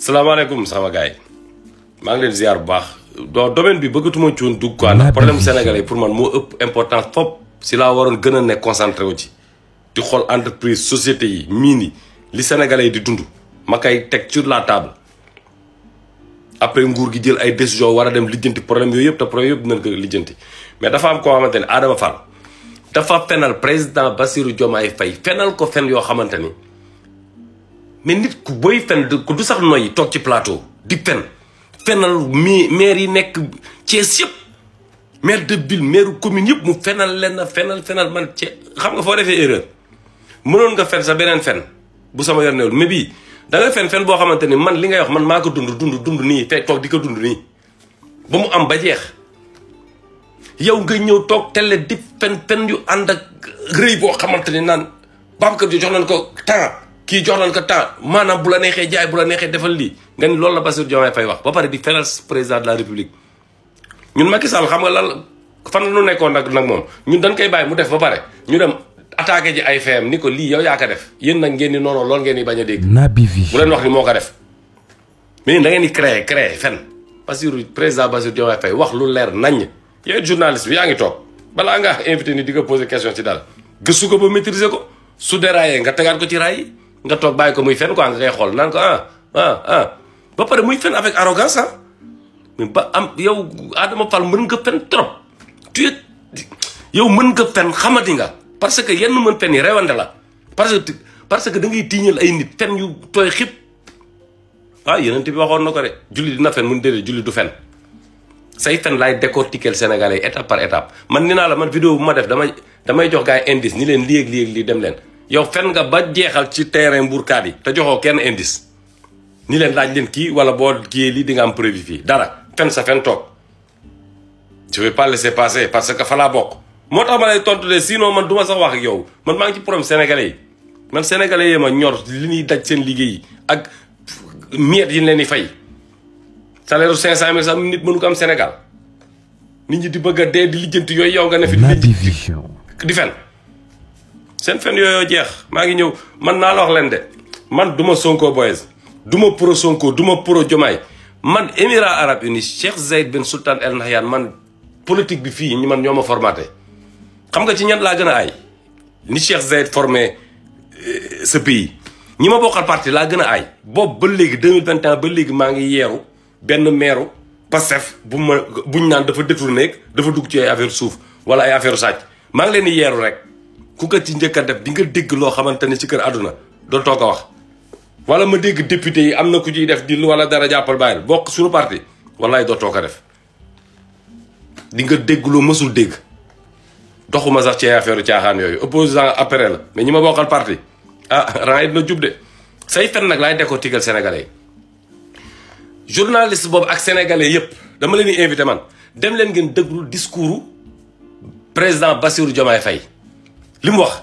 salaamaaleykum sama gars yi maa ngi leen ziar bu baax do domaine bi bëggatuma ci woon dugg quoi ndax problème sénégalais pour man moo ëpp importance fop si laa waroon gën a nekk concentré wu ci di xool entreprise société yi miin yi li sénégalais yi di dund ma koy teg sur la table après nguur gi jël ay décision war a dem lijjanti problème yooyu yëpp te problème yëpp dinañ ko lijjanti mais dafa am koo xamante ne Adama Fall dafa fenal président Bassirou Diomaye Faye fenal ko fen yoo xamante ni mais nit ku booy fen ku du sax noyyi toog ci plateau di fenal maire yi nekk Thiès yëpp maire de ville maire commune yëpp mu fenal leen fenal man Thiès xam nga foo defee erreur mënoon nga fen sa beneen fen bu sama yor newul mais bii da nga fen boo xamante ni man li ngay wax man maa ko dund nii fekk toog di ko dund nii ba mu am ba jeex yow nga ñëw toog télé di fen yu ànd ak rëy boo xamante ni naan Babacar jox nañ ko temps kii jox nañ ko temps maanaam bu la neexee jaay bu la neexee defal lii nga ni loolu la Bassirou Diomaye Faye wax ba pare di fenal président de la république ñun Macky Sall xam nga lan fan la ñu nekkoon nag moom ñun dañ koy bàyyi mu def ba pare ñu dem attaqué ji ay feem ni ko lii yow yaa ko def yéen nag ngeen ni non loolu ngeen di bañ a dégg. Naby Vision bu leen wax ni moo ko def mais da ngeen di créer fen Bassirou président Bassirou Diomaye Faye wax lu leer naññ yow journaliste bi yaa ngi toog balaa nga invité ni di nga poser question ci dara gëstu ko ba maîtriser ko su déraillé nga tegaat ko ci raay yi nga toog bàyyi ko muy fen quoi nga koy xool naan ko ba pare muy fen avec arrogance mais ba am yow Adama Fall mën nga fen trop yow mën nga fen xamati nga parce que yenn mën fen yi rewante la parce que da ngay tiiñal ay nit fen yu tooy xib yeneen bi waxoon na ko de julli dina fen mun déedéet julli du fen say fen laay décortiquer Sénégalais étape par étape man ni naa la man vidéo bu ma def damay jox gars yi indice ni leen lii ak lii dem leen yow fen nga ba jeexal ci terrain mbuurkaat yi te joxoo kenn indice ni leen laaj leen kii wala boo kii lii di nga am preuve fii dara fen sa fen toog je vais pas laisser passer parce que fa laa bokk moo tax ma lay tontu de sinon man du ma sax wax ak yow man maa ngi ci problème sénégalais yi man sénégalais yi ma ñor li ñuy daj seen liggéey yi ak miet yi leen di fay salaire 500 000 sax nit mënu ko am Sénégal nit ñi di bëgg a dee di lijjanti yooyu yow nga ne fi di fen seen fen yooyu jeex maa ngi ñëw man naa la wax leen de man du ma Sonko boys du ma pro Sonko du ma pro Diomaye man Émirats Arabes Unis Cheikh Zayed Ben Sultan El Nahyan man politique bi fii man ñoo ma formaté xam nga ci ñan laa gën a aay ni Cheikh Zayed formé ce pays ñi ma bokkal parti laa gën a aay boobu ba léegi 2021 ba léegi maa ngi yeeru benn meeru Pastef buñ naan dafa détourné dafa dugg ci ay affaire suuf wala ay affaire sàcc maa ngi leen di yeeru rek ku ko ci njëkk a def di nga dégg loo xamante ne ci kër àdduna doo toog a wax wala ma dégg député yi am na ku ciy def di wala dara jàppal bàyyil bokk suñu parti wallaay doo toog a def di nga dégg loo mësul dégg doxuma sax ci affaire caaxaan yooyu opposant après la mais ñi ma bokkal parti ran it na jub de say fen nag laay décortiquer sénégalais yi journaliste boobu ak sénégalais yëpp dama leen di invité man dem leen ngeen déglu discours président Bassirou Diomaye Faye li mu wax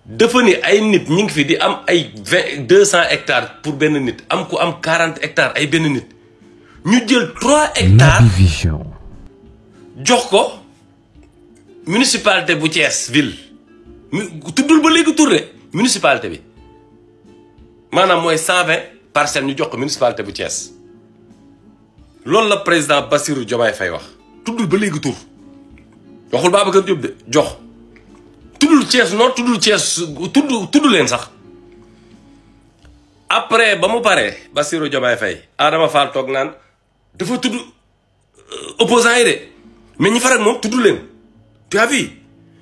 dafa ni ay nit ñi ngi fi di am ay 200 hectares pour benn nit am ku am 40 hectares ay benn nit ñu jël 3 hectares jox ko municipalité bu Thiès ville tuddul ba léegi tur de municipalité bi maanaam mooy 120 parcelles ñu jox ko municipalité bu Thiès loolu la président Bassirou Diomaye Faye wax tuddul ba léegi tur waxul Babacar Diop de jox tuddul Thiès noonu tuddul Thiès tudd leen sax après ba mu paree Bassirou Diomaye Faye Adama Fall toog naan dafa tudd opposants yi de mais ñi farak moom tudd leen tu as vu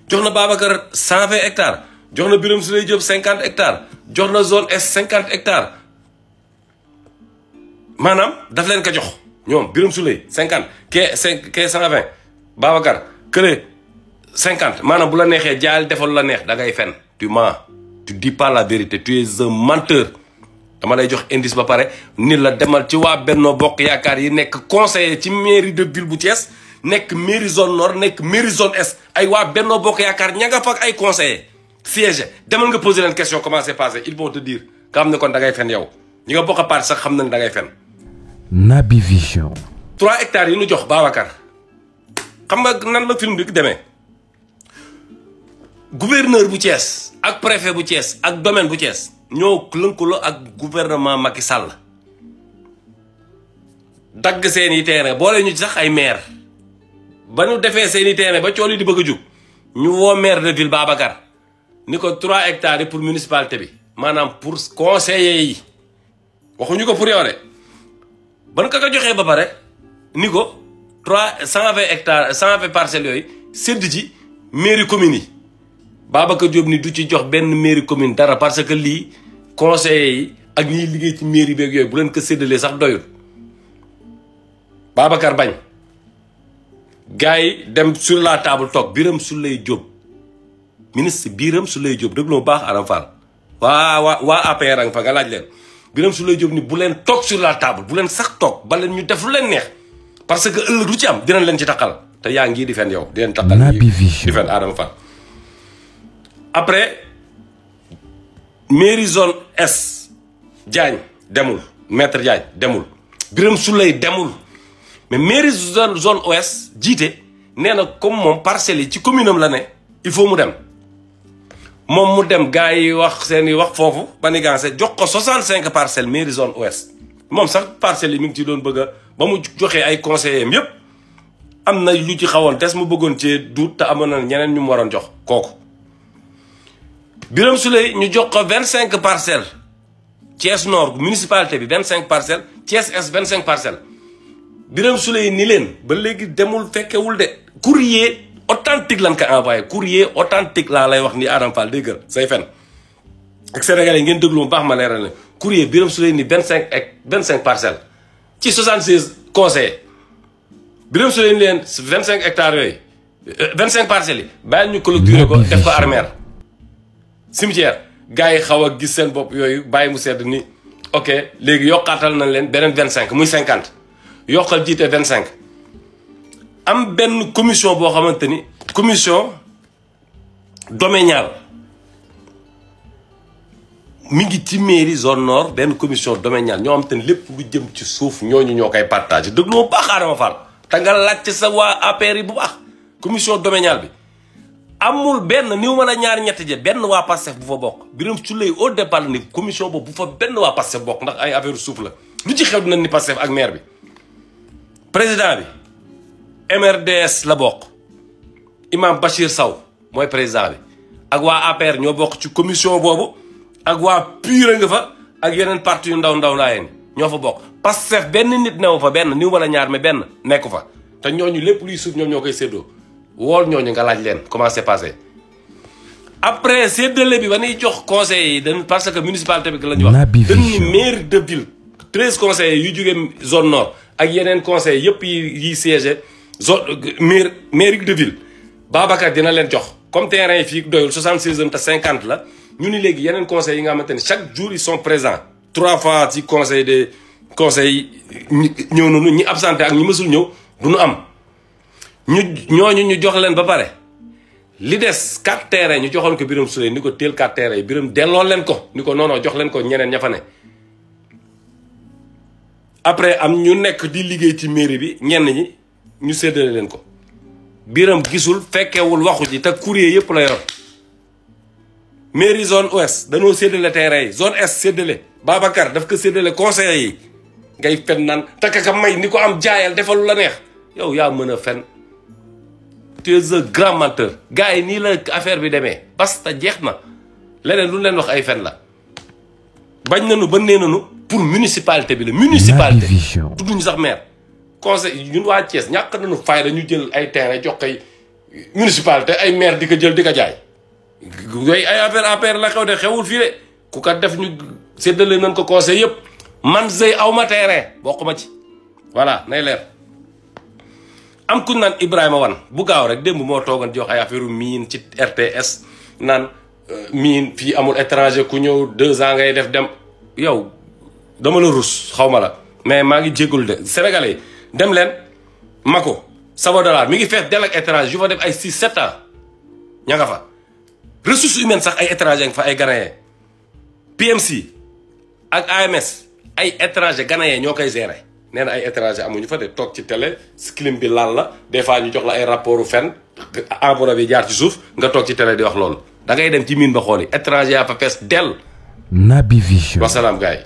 jox na Babacar 120 hectares jox na Birame Souleye Diop 50 hectares jox na zone S 50 hectares maanaam daf leen ko jox ñoom Birame Souleye 50 kee 120 Babacar kële 50 maanaam bu la neexee jaayal defal la neex da ngay fen tu mens tu dis pas la vérité tu es un menteur dama lay jox indice ba pare ni la demal ci waa Benno Bokk Yaakaar yi nekk conseiller ci mairie de ville bu Thiès nekk mairie zone nord nekk mairie zone est ay waa Benno Bokk Yaakaar ña nga fa ak ay conseillers siège demal nga poser leen question comment c'est passé ils vont te dire nga xam ne kon da ngay fen yow ñi nga bokk a parti sax xam nañ da ngay fen. Naby Vision. 3 hectares yi ñu jox Babacar xam nga nan la film bi demee gouverneur bu Thiès ak préfet bu Thiès ak domaine bu Thiès ñoo lëkkaloo ak gouvernement Macky Sall dagg seeni terrain boole ñu ci sax ay maire ba ñu defee seeni terrain ba cool yi di bëgg a jug ñu woo maire de ville Babacar ni ko 3 hectares yi pour municipalité bi maanaam pour conseillers yi waxuñu ko pour yow de ban ka joxee ba pare ni ko 120 hectares 120 parcelles yooyu sédd ci mairie commune yi Babacar Diop ni du ci jox benn mairie commune dara parce que lii conseillers yi ak ñiy liggéey ci mairie beeg yooyu bu leen ko séddalee sax doyul Babacar bañ gars yi dem sur la table toog Birame Souleye Diop ministre Birame Souleye Diop déglu ma baax Adama Fall waa APR a nga fa nga laaj leen Birame Souleye Diop ni bu leen toog sur la table bu leen sax toog ba leen ñu def lu leen neex parce que ëllëg lu ci am dinañ leen ci taqal te yaa ngi di fen yow di leen taqal di fen Adama Fall après mairie zone S Diagne demul maître Diagne demul Birame Souleye demul mais mairie zone ouest jiite nee na comme moom parcelles yi ci commune am la ne il faut mu dem moom mu dem gars yi wax seen i wax foofu manigancé jox ko 65 parcelles mairie zone ouest moom sax parcelles yi mi ngi ci doon bëgg a ba mu joxee ay conseillers yëpp am na lu ci xawoon des mu bëggoon cee duut te amoon na ñeneen ñu mu waroon jox kooku Birame Souleye ñu jox ko 25 parcelles Thiès Nord municipalité bi 25 parcelles Thiès Est 25 parcelles Birame Souleye ni leen ba léegi demul fekkewul de courrier authentique lan ko envoyé courrier authentique laa lay wax ni Adama Fall déggal say fen ak Sénégalais yi ngeen déglu mu baax ma leeral ne courrier Birame Souleye ni 25 parcelles ci 76 conseillers Birame Souleye ni leen 25 hectares yooyu 25 parcelles yi bàyyil ñu clôturer ko def ko armère cimetière gars yi xaw a gis seen bopp yooyu bàyyi mu sedd ni ok léegi yokkaatal nañ leen beneen 25 muy 50 yokkal jiite 25 am benn commission boo xamante ni commission domaniale mi ngi ci mairie zone nord benn commission domaniale ñoo xamante ni lépp lu jëm ci suuf ñooñu ñoo koy partagé dëgg lu ma baax Adama Fall te nga laajte sa waa APR yi bu baax commission domaniale bi amul benn niw mën a ñaar ñetti je benn waa Pastef bu fa bokk Birame Souleye au départ ni commission boobu bu fa benn waa Pastef bokk ndax ay affaire suuf la lu ci xew dinañ ni Pastef ak maire bi président bi MRDS la bokk Imam Bachir Sow mooy président bi ak waa APR ñoo bokk ci commission boobu ak waa PUR nga fa ak yeneen parti yu ndaw laa yéen ñoo fa bokk Pastef benn nit newu fa benn niw wala ñaar mais benn nekku fa te ñooñu lépp luy suuf ñoom ñoo koy séddoo wool ñooñu nga laaj leen comment c'est passé après séddale bi ba ñuy jox conseils yi dañ parce que municipalité bi la ñuy wax dañ ni maire de ville 13 conseillers yu jógee zone nord ak yeneen conseils yëpp yi siégé zone mairie de ville Babacar dina leen jox comme terrain yi fii doyul 76 te 50 la ñu ni léegi yeneen conseils yi nga xamante ni chaque jour ils sont présents 3 fois ci conseil des conseils ñëw nañu ñi absenté ak ñi mësul ñëw du ñu am ñooñu ñu jox leen ba pare li des 4 terrains ñu joxoon ko Birame Souleye ni ko teel 4 terrains yi Birame delloo leen ko ni ko non jox leen ko ñeneen ña fa ne après am ñu nekk di liggéey ci mairie bi ñenn ñi ñu séddale leen ko Birame gisul fekkewul waxu ji te courrier yëpp la yor mairie zone ouest dañoo séddale terrain yi zone est séddale Babacar daf ko séddale conseillers yi ngay fen naan takaka may ni ko am jaayal defalu la neex yow yaa mën a fen tu es un grand menteur gars yi nii la affaire bi demee parce que jeex na leneen lu leen wax ay fen la bañ nañu ba nee nañu pour municipalité bi la municipalité tudduñu sax maire conseil ñun waa Thiès ñàkk nañu fayda ñu jël ay terrain jox koy municipalité ay maire di ko jël di ko jaay yooyu ay affaire APR la xew de xewul fii de ku ko def ñu séddale nañ ko conseil yëpp man sëy aw ma terrain bokk ma ci voilà nay leer am ku naan Ibrahima Wane bu gaaw rek démb moo toogoon di wax ay affaire mine ci RTS naan mine fii amul étranger ku ñëw 2 ans ngay def dem yow dama la rus xaw ma la mais maa ngi jégalu de Sénégalais yi dem leen Mako Sabodala mi ngi fees del ak étranger yu fa def ay 6-7 ans ña nga fa ressources humaines sax ay étranger nga fa ay Ghanéens PMC ak AMS ay étranger Ghanéens ñoo koy gérer nee na ay étranger amuñu fa de toog ci télé clim bi laal la des fois ñu jox la ay rapportu fen envoi bi jaar ci suuf nga toog ci télé di wax loolu da ngay dem ci mine ba xool yi étranger yaa fa fees del Naby Vision wasalaam gars yi